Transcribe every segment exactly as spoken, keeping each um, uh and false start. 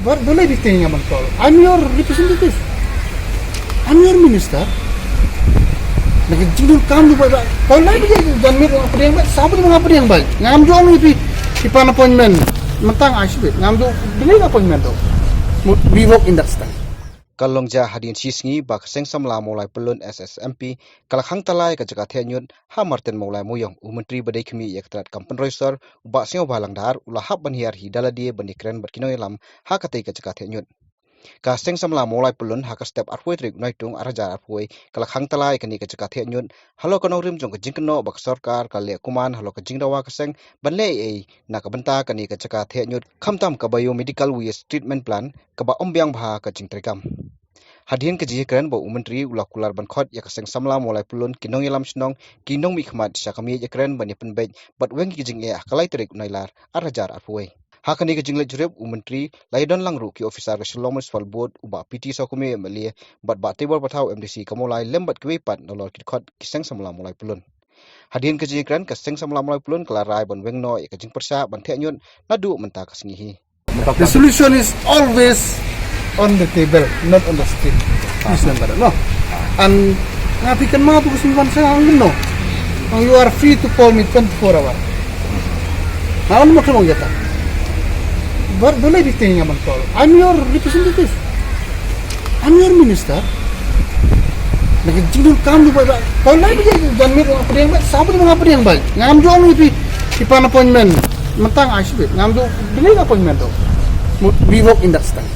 What will I be thinking about Paul? I'm your representative. I'm your minister. Na ka jingdon kam jong phi ba Paul, lai ba jan miet nga pdiang ba, sa ba nga pdiang ba. Ngam ju ong ïa phi, phi pan appointment. Mynta nga ai shibit. Ngam ju delay appointment tu. We work in that style. Ka long jia hadien shi sngi ba ka Seng Samla Mawlai Pyllun S S M P ka la khang talai ka jaka theh ñiut ha Martin Mawlai Mawïong. U Myntri ba dei khmih ïa ka tnat kam pynroi sor, u Bah Sniawbhalang Dhar, u la hap ban hiar hi da lade ban ïakren bad ki nongïalam ha katei ka jaka theh ñiut. Ka Seng Samla Mawlai Pyllun ha ka step arphew tarik u Naitung arhajar arphew ka la khang talai kane ka jaka theh ñiut halor ka nongrim jong ka jingkynnoh ba ka sorkar ka leh kuman halor ka jingdawa ka seng ban leh ei ei na ka bynta kane ka jaka theh ñiut, khamtam ka biomedical waste treatment plant kaba ym biang bha ka jingtrei kam. Hadien ka jingïakren bad u Myntri, u la kular ban khot ïa ka Seng Samla Mawlai Pyllun, ki nongïalam shnong, ki nongmihkhmat sha ka miej ïakren ban ïapynbeit bad weng ïa ki jingeh ha ka lai tarik u Nailar arhajar arphew. Ha kane ka jingleit jurip, u Myntri la ïadon lang ruh ki ophisar ka Shillong Municipal Board, u Bah P T Sawkmie M L A bad Bah Teibor Pathaw M D C ka Mawlai lem bad kiwei pat nalor ki dkhot ki Seng Samla Mawlai Pyllun. Hadien ka jingïakren, ka Seng Samla Mawlai Pyllun ka la rai ban weng noh ïa ka jingpyrshah ban theh ñiut naduh mynta ka sngi hi. The solution is always on the table, not on the street. Please remember that, no? And nga phi kynmaw tu ka sngi ban sa ang no. And you are free to call me twenty-four hour. Nga ong mo khlem ong ïa ta. But don't let me think about Paul. I'm your representative. I'm your minister. Na ka jingdon kam jong phi ba Paul, lai ba jan miet nga pdiang ba, sa ba nga pdiang ba. Ngam ju ong ïa phi, phi pan appointment. Mynta nga ai shibit. Ngam ju delay appointment tu. We work in that style.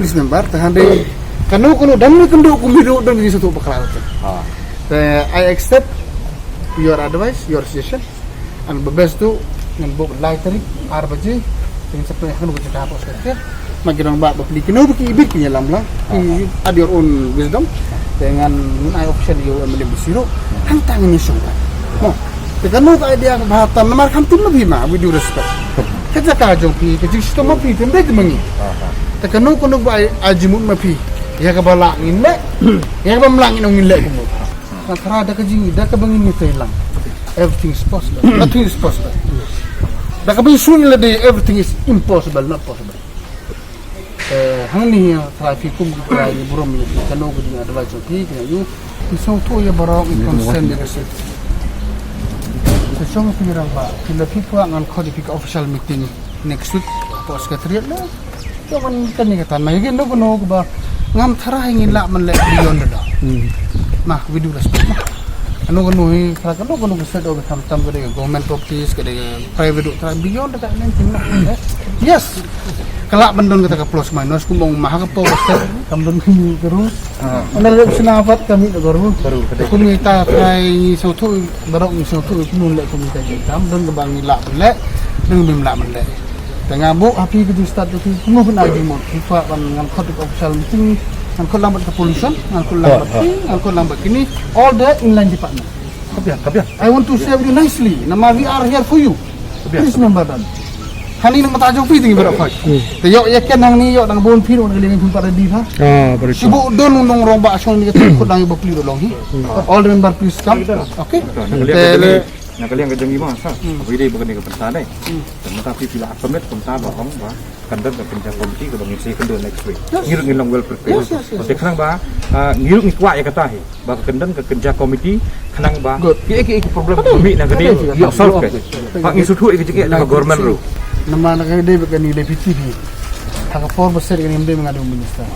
Please remember, te hynrei kano kano don ne kynduh kum hi ruh don ne sngewthuh bakla ruh te. Ah. Te I accept your advice, your suggestion. And ba best tu ngan buh lai tarik ar baje. Te ngin sa pynlong ha kano ka jaka hapoh Secretariat. Ma ki rangbah bapli kino ba ki ibit kin ïalam lang. Ki at your own wisdom. Te ngan, ngan ai option ïa u M L A bisi ruh. Hangta ngin ïashong ba. Mo. Te kano ka idea kaba tam namar kam tip ma phi ma, with due respect. Ka jaka jong phi, ka jingshitom ma phi, te ym dei ka ma ngi. Te kano kano ba ai, ai jingmut ma phi. Ïa kaba lah ngin leh, ïa kaba ym lah ngin ong ngin leh kumno. Nga tharai da ka jingïeit, da kaba ngin ïatreilang, everything is possible. Nothing is possible. Da kaba ngi shu ïeit lade, everything is impossible, not possible. Eh, hangne nga tharai phi kum ki trai burom ïa phi, kano ka jing advice jong phi, kane ïa u. Ngi sngewthuh ïa baroh, ngi consent ïa ka seng. Te shong phi rangbah, phi la phi kwah ngan khot ïa phi ka official meeting next week hapoh Secretariat la. Ïa ban kane kata, ma ïa kano kano kaba ngam tharai ngin lah ban leh beyond da. Hmm. Ma, with due respect, ma. Kano kano hi, tharai kano kano ka state, khamtam ka dei ka government office, ka dei ka private, tharai beyond da ka anything, ma. Eh? Yes. Ka lah ban don kata ka plus minus, kumba ong ma ha ka por ka state kam don ka rules. Ah. Ynda leh sna pat ka mih da ka rules. Ka rules, ka dei. Kum ita tharai ngi sngewthuh, baroh ngi sngewthuh kumno leh kum ita jingkam, don kaba ngi lah ban leh, don kaba ngim lah ban leh. Te nga buh ha phi ka jingstad jong phi, kumno phin ai jingmut. Phi kwah ban ngan khot ka official meeting, ngan khot lang bad ka pollution, ngan khot lang bad phi, ngan khot lang bad kine, all the inland department. Ka biang, ka biang. I want to share with you nicely. Namar we are here for you. Ka biang. Please remember that. Hangne na ka bynta jong phi te ngi baroh khot. Hmm. Te ïoh ïa ken hangne ïoh dang bun phi ruh na ka liang phi pat ready ha. Ah, very good. Shu buh don u nongrangbah shong ne ka khot dang ïoh bapli ruh long hi. Hmm. All the member please come. Okay? Na ka liang ka jong ngi ma sa. Hmm. Haba ïadei bad kane ka bynta ne. Hmm. Te mynta phi phi la commit kumta ba ong ba kan don ka kynja committee kaba ngin sa ïakynduh next week. Yes. Ngi ruh ngin long well prepared. Yes, yes, yes. Te khnang ba, ah, ngi ruh ngi kwah ïa kata hi. Ba kan don ka kynja committee khnang ba. Good. Kiei kiei ki problem ka mih na kane ïoh solve ka. Ba ngi sngewthuh ïa ka jingeh jong ka government ruh. Namar na ka dei ba kane dei phi tip hi. Ha ka por ba shet kane ym dei ma nga dei u minister.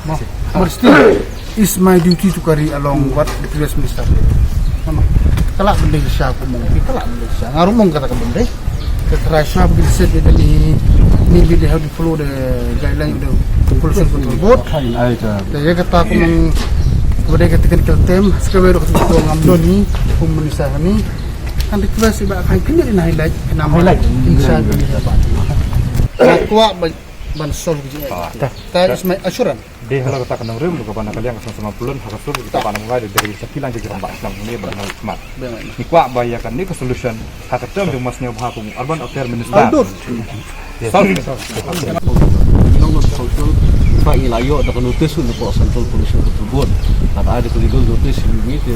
Mo. But still, it's my duty to carry along what the previous minister did. Namar ka lah ban dei shisha kum ong phi, ka lah ban dei shisha. Nga ruh ym ong kata ka ban dei. Ka tharai shuwa ba kin set ïa kane, maybe they have to follow the guideline of the Pollution Control Board. Ai ta. Te ïa kata kum ong, kaba dei ka technical term, sa kawei ruh kata ka ngam don hi kum minister hangne. Kan request i Bah Khain kane in highlight, kane highlight. Insha Allah. Ka kwah ban, ban solve ka jingeh. Ah, ta. That is my assurance. Dei halor kata ka nongrim ruh kaba na ka liang ka Seng Samla Pyllun ha ka sur kita ba na Mawlai dei dei sa kilang jong ki rangbah shnong ne ba na khmat. Ngi kwah ba ïa kane ka solution ha ka term jong u Bah Sniawbhalang kum Urban Affairs Minister. Yes. Solve. Ngi long council ba ngi la ïoh da ka notice na ka Central Pollution Control Board. Ka ai da ka legal notice ngi te.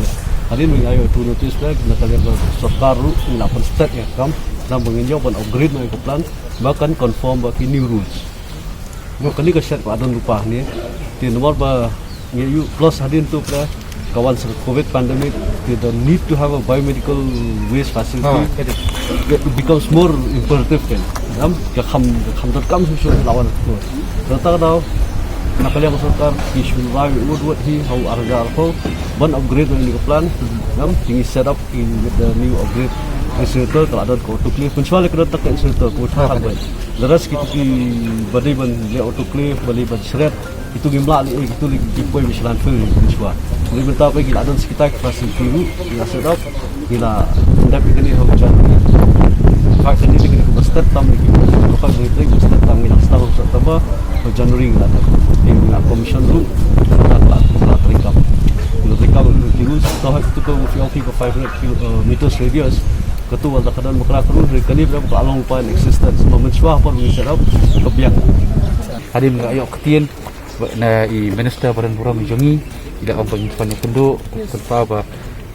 Hadien ngi la ïoh tu notice ba na ka liang ka sorkar ruh ngi la pynstart ïa ka kam. Nang ba ngin ïoh ban upgrade na ka plant ba kan conform ba ki new rules. Mo kani ka shed ba don lypa ni. Te namar ba ngi ïoh plus hadien tu pra ka wan sa covid pandemic, te the need to have a biomedical waste facility. It becomes more imperative kan. Dam ka kham ka kham donkam shuh shuh la wan tu. Rata ka daw na ka liang sorkar ki shu rai wut wut hi ha u arja ko ban upgrade ni ka plant. Dam ki set up ki with the new upgrade incinerator ka la don ko autoclave. Pun shwa le ka don tak incinerator ko tak. The rest ki tu ki badai ban le autoclave, badai ban shred. Itu ngim lah leh, itu leh ki poi mishlan tu ni shwa. Ni mynta poi ki la don sekitar ki facility ruh ki la set up, ki la ndap ïa kane ha u January. Ka kane ni kane ka ba start tam ni ki, ka kane ni ka ba start tam ni la start tam ba ha u January ki la don. Ki la commission ruh, ki la, ki la treikam. Ki la treikam ki ruh, tu ha itu ka five hundred meters radius. Ka tu wal da ka don makra ka ruh, kane ba ka long pa in existence. Ma mynshwa pa ni set up ka biang. Hadien nga ïoh ktien na i minister ba don burom i jong ngi, i la ong ba ngin pan ïakynduh, kynta ba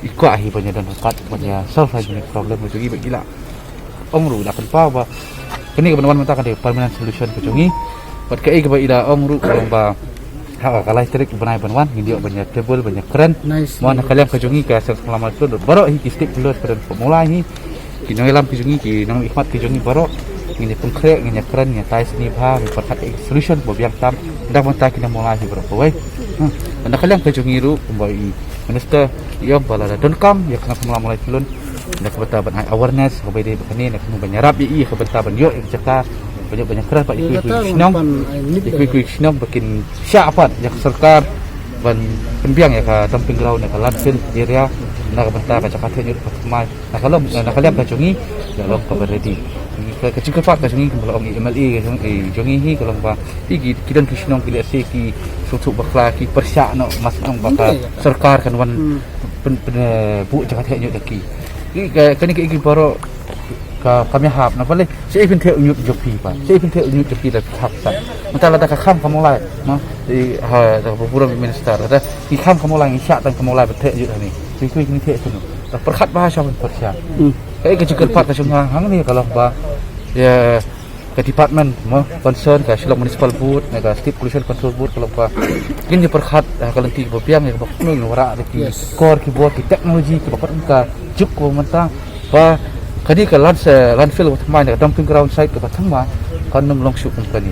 i kwah hi ban ïa don ryngkat ban ïa solve ha kine ki problem jong ngi ba i la ong ruh, i la kynta ba kane ka ban wan mynta ka dei permanent solution ka jong ngi. Bad kaei kaba i la ong ruh ka long ba ha ka lai tarik u bnai ban wan ngin ïoh ban ïa table ban ïa kren. Mo na ka liang ka jong ngi ka Seng Samla Mawlai Pyllun, baroh hi ki stakeholders ba don ha Mawlai hi, ki nongïalam ki jong ngi, ki nongmihkhmat ki jong ngi baroh, ngin ïa pynkhreh, ngin ïa kren, ngin ïa tai sngewbha, ngin pyrkhat ïa ka solution ba biang tam na ka bynta ki nong Mawlai hi baroh kawei. Na ka liang ka jong ngi ruh kumba i minister i ong ba lada donkam ïa ka Seng Samla Mawlai Pyllun na ka bynta ban ai awareness, kaba dei ba kane na ka ban ïarap ïa i ka bynta ban ïoh ïa ka jaka ban ïoh ban ïa kren pat ïa kiwei kiwei ki shnong, ïa kiwei kiwei ki shnong ba kin shah pat ïa ka sorkar ban pynbiang ïa ka dumping ground, ïa ka landfill area na ka bynta ka jaka theh ñiut ba thymmai. Na ka long, na ka liang ka jong ngi, ka long kaba ready. Ka, ka jingkyrpad ka jong ngi, kumba la ong i M L A ka jong, i jong ngi hi, ka long ba i ki, ki don ki shnong ki lehse ki sngewthuh bakla, ki pyrshah noh, mas nong ba ka sorkar kan wan pyn, pyn, eh, buh jaka theh ñiut ïa ki. Ki, ka, kane ka, ki baroh ka, kam ïahap na pale. Sa i pyntheh ñiut jong phi pa. Sa i pyntheh ñiut jong phi da phi hap sa. Mynta lada ka kham ka Mawlai, no? I, ha, da ka burom minister, lada i kham ka Mawlai, i shah tang ka Mawlai ba theh ñiut hani. Sa i kwi kini theh sunu. Da pyrkhat ba ha sha ban pyrshah. Ka i ka jingkyrpad ka jong nga hangne ka long ba ïa ka department mo concern, ka Shillong Municipal Board, ne ka State Pollution Control Board, ka long ba ngin ïa pyrkhat ha ka lynti ba biang ïa ka ba kynnoh ïa warah da ki kor ki bor ki technology ki ba pat ka juk ko mynta ba kane ka lands, eh, landfill ba thymmai, ne ka dumping ground site ka ba thymmai kan ym long shuh kum kane.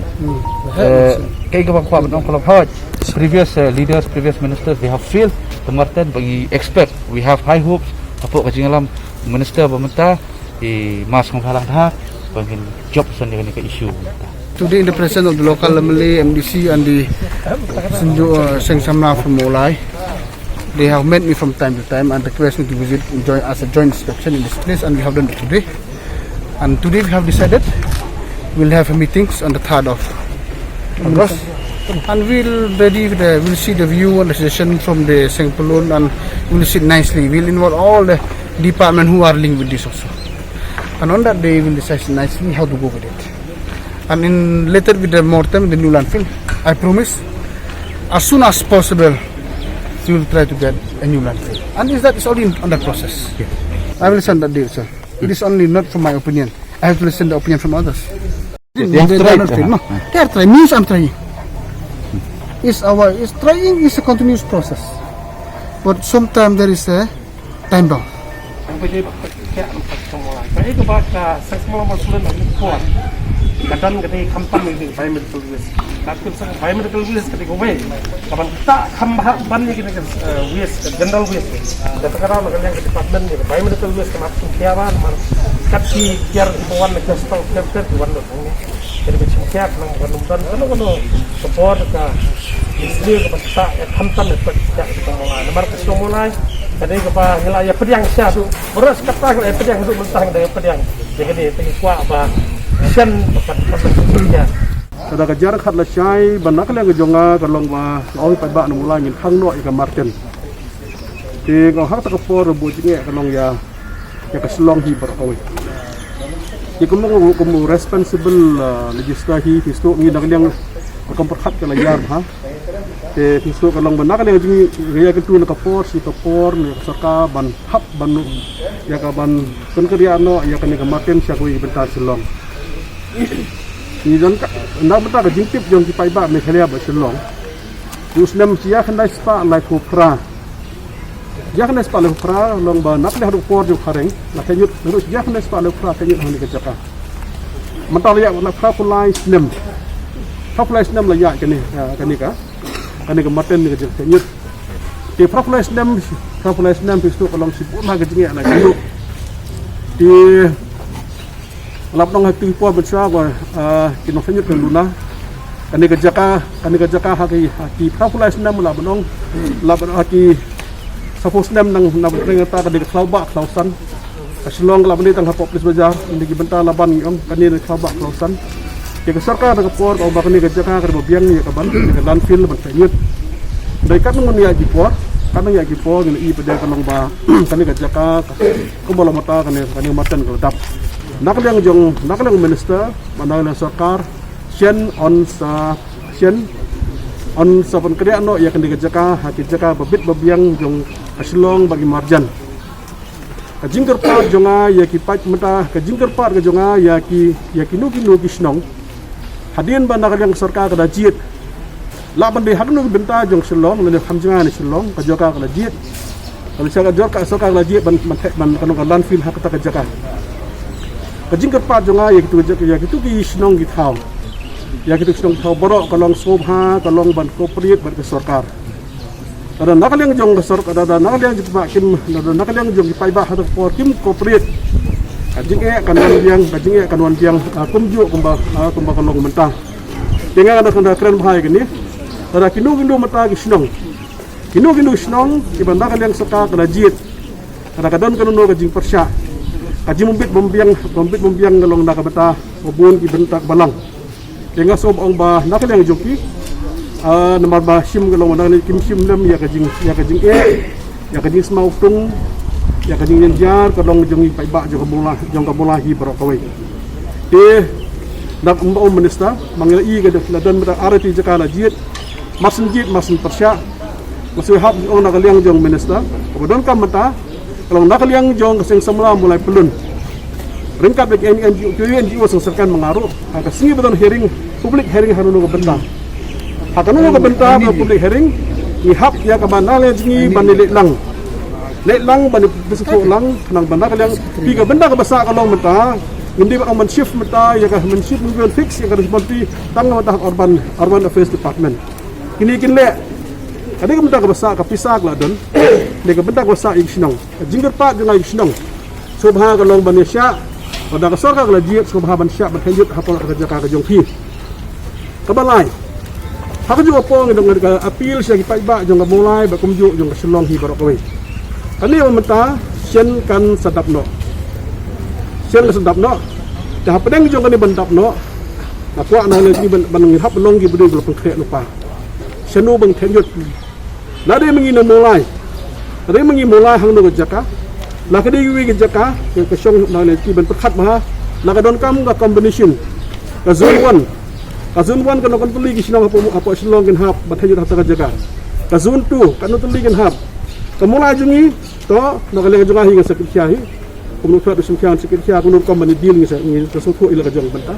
Eh, kaei ka ba kwah ban ong ka long hoi previous, eh, leaders, previous ministers, they have failed the Marten, ba ngi expect, we have high hopes hapoh ka jingïalam minister ba mynta, i Mas Sngewbhalang Dhar, ba ngin jop san ïa kane ka issue. Today, in the presence of the local M L A, M D C, and the Synjuk, uh, Seng Samla from Mawlai, they have met me from time to time and request me to visit, join as a joint inspection in this place, and we have done it today. And today we have decided we'll have meetings on the third of August, and we'll ready with the, we'll see the view and the suggestion from the Seng Pyllun, and we'll sit nicely. We'll involve all the department who are linked with this also. And on that day, we'll decide nicely how to go with it. And in later with the Marten, the new landfill, I promise, as soon as possible, we will try to get a new landfill. And is that is already in, under process. I will send that day, sir. It is only not from my opinion. I have to listen the opinion from others. They are trying, no? They are trying. Means I'm trying. It's our, it's trying is a continuous process. But sometimes there is a time bound. Ka don ka dei khamtam ïa ka biomedical waste. Ka biomedical waste ka dei kawei ka ban ktah kham bha ban ïa ka, eh, waste, ka general waste. Ka ta ka daw na ka liang ka department ïa ka biomedical waste ka mat kum pia ba namar kat ki kiar ki wan na ka stall kiar kiar ki wan na Ka dei ba chim khiak nang ka num don kano kano ka bor ka engineer ka ba ktah ïa khamtam ïa ka ktah ïa ka Mawlai. Namar ka shnong Mawlai ka dei kaba ngi la ïa pdiang sha tu. Baroh shi katta ngi la ïa pdiang tu, mynta ngi la ïa pdiang. Ïa kane te ngi kwah ba shen ba kan kan ïa. Ka da ka jar khat lashai ba na ka liang ka jong nga ka long ba nga ong pat ba na Mawlai ngin khang noh ïa ka Marten. Te nga ong ha kata ka por ba u jingeh ka long ïa ïa ka Shillong hi baroh kawei. Te kum u, kum u responsible, uh, legislator hi, phi sngewthuh ngi na ka liang ka kam pyrkhat ka la ïar bha. Te phi sngewthuh ka long ba na ka liang jong ngi ïa kyntu na ka por sha ka por na ka sorkar ban hap ban ïa ka ban pynkynriah noh ïa kane ka Marten sha kawei ka bynta Shillong. Ngi don ka, na mynta ka jingtip jong ki paidbah Meghalaya bad Shillong, u snem shia khyndai spah laiphew phra. Shia khyndai spah laiphew phra long ba na ka liang haduh por jong phareng la theh ñiut, haduh shia khyndai spah laiphew phra theh ñiut ha kane ka jaka. Mynta la ïaid na phra phew lai snem. Phra phew lai snem la ïaid kane, eh, kane ka, kane ka Marten, kane ka jaka theh ñiut. Te phra phew lai snem, phra phew lai snem phi sngewthuh ka long shibun ha ka jingeh la jingduh. Te lap nong ha ki por mynshuwa ko, ah, ki nongshah ñiut ka luna. Kane ka jaka, kane ka jaka ha ki, ha ki phra phew lai snem la ban ong, la ban ong ha ki saphew snem nang na ban pyrshang ta kane ka khlaw bah khlaw san. Ka Shillong ka la ban dei tang hapoh Police Bazar, kine ki bynta la ban ngi ong kane ka khlaw bah khlaw san. Ïa ka sorkar na ka por ka ong ba kane ka jaka ka dei ba biang ïa ka ban, ïa ka landfill ban theh ñiut. Dei katno ngi ïaid ki por, katno ngi ïaid ki por ngi la i pat de ka long ba kane ka jaka ka kumba long mynta kane, kane Marten ka la dap. Na ka liang jong, na ka liang minister, bad na ka liang sorkar, shen yn sa, shen yn sa pynkynriah noh ïa kane ka jaka ha ki jaka ba bit ba biang jong ka Shillong bad ki marjan. Ka jingkyrpad jong nga ïa ki paid mynta, ka jingkyrpad ka jong nga ïa ki, ïa kino kino ki shnong. Hadien ba na ka liang sorkar ka da jied, lah ban dei ha kano ka bynta jong Shillong, lane kham jngai na Shillong, ka jaka ka la jied. Ka la jaka, jaka sorkar ka la jied ban, ban theh, ban, kano ka landfill ha kata ka jaka. Ka jingkyrpad jong nga ïa kitu, ïa kitu ki shnong ki thaw, ïa kitu ki shnong ki thaw baroh ka long sngewbha, ka long ban cooperate bad ka sorkar. Lada na ka liang jong ka sorkar, lada na ka liang jong ki paidbah kim, lada na ka liang jong ki paidbah ha ka por kim cooperate, ka jingeh kan wan biang, ka jingeh kan wan biang, ah, kumjuh kumba, ah, kumba ka long mynta. Te nga kane kane kren bha ïa kine. Lada kino kino mynta ki shnong, kino kino ki shnong kiba na ka liang sorkar ka la jied, lada ka don kano kano ka jingpyrshah, ka jingbymbit bymbiang, bymbit bymbiang ka long na ka bynta ba bun ki bynta balang. Te nga sngewbha ong ba na ka liang jong ki, ah, namar ba shim ka long ba na ka liang kim shim lem ïa ka jing, ïa ka jingeh, ïa ka jingsmawtung, ïa ka jingjynjar ka long jong ki paidbah jong ka Mawlai, jong ka Mawlai hi baroh kawei. Te na ka ong minister, ma ngi la i ka la don mynta arati jaka la jied, mar shen jied mar shen pyrshah. Nga shu hap ong na ka liang jong minister, kaba donkam mynta ka long na ka liang jong ka seng samla Mawlai Pyllun, ryngkat bad ki N G O, ki N G O seng syrkan ma nga ruh, ha ka sngi ba don hearing, public hearing ha kano ka bynta. Ha kano ka bynta ba public hearing, ngi hap ïa kaba na ka liang jong ngi ban leh lang, leh lang ban pynshai lang, khnang ba na ka liang, phi ka bynta kaba sah ka long mynta, ngim dei ban ong ban shift mynta ïa ka, ban shift, ban fix ïa ka responsibility tang mynta ha urban, urban affairs department. Kine kin leh, ka dei ka bynta kaba sah, ka pisa ka la don, dei ka bynta kaba sah ïa ki shnong. Ka jingkyrpad jong nga ïa ki shnong, sngewbha ka long ban ïa shah, lada ka sorkar ka la jied, sngewbha ban shah ban theh ñiut hapoh ka jaka ka jong phi. Kaba lai, ha kajuh ka por ngi dang ka appeal sha ki paidbah jong ka Mawlai bad kumjuh jong ka Shillong hi baroh kawei. Kane ba mynta shen kan sa dap noh, shen kan sa dap noh. Te hapdeng jong kane ban dap noh, nga kwah na ka liang jong ngi ban, ban ngi hap ban long kiba dei ba la pynkhreh lypa. Shano ban theh ñiut? La dei ma ngi na Mawlai, la dei ma ngi Mawlai hangno ka jaka, la ka dei kiwei ka jaka ka, ka shong na ka liang jong ngi ban pyrkhat bha. La ka donkam ka combination, ka zone one, ka zone one kano kano tylli ki shnong hapoh, hapoh Shillong kin hap ban theh ñiut ha kata ka jaka. Ka zone two kano tylli kin hap. Ka Mawlai jong ngi to, na ka liang jong nga hi ngan sa kynthia hi. Kumno phi la dei sngewthuh, sngewthuh kumno rukom ban deal ngi sa, ngi sa sngewthuh ïa la ka jong ka bynta.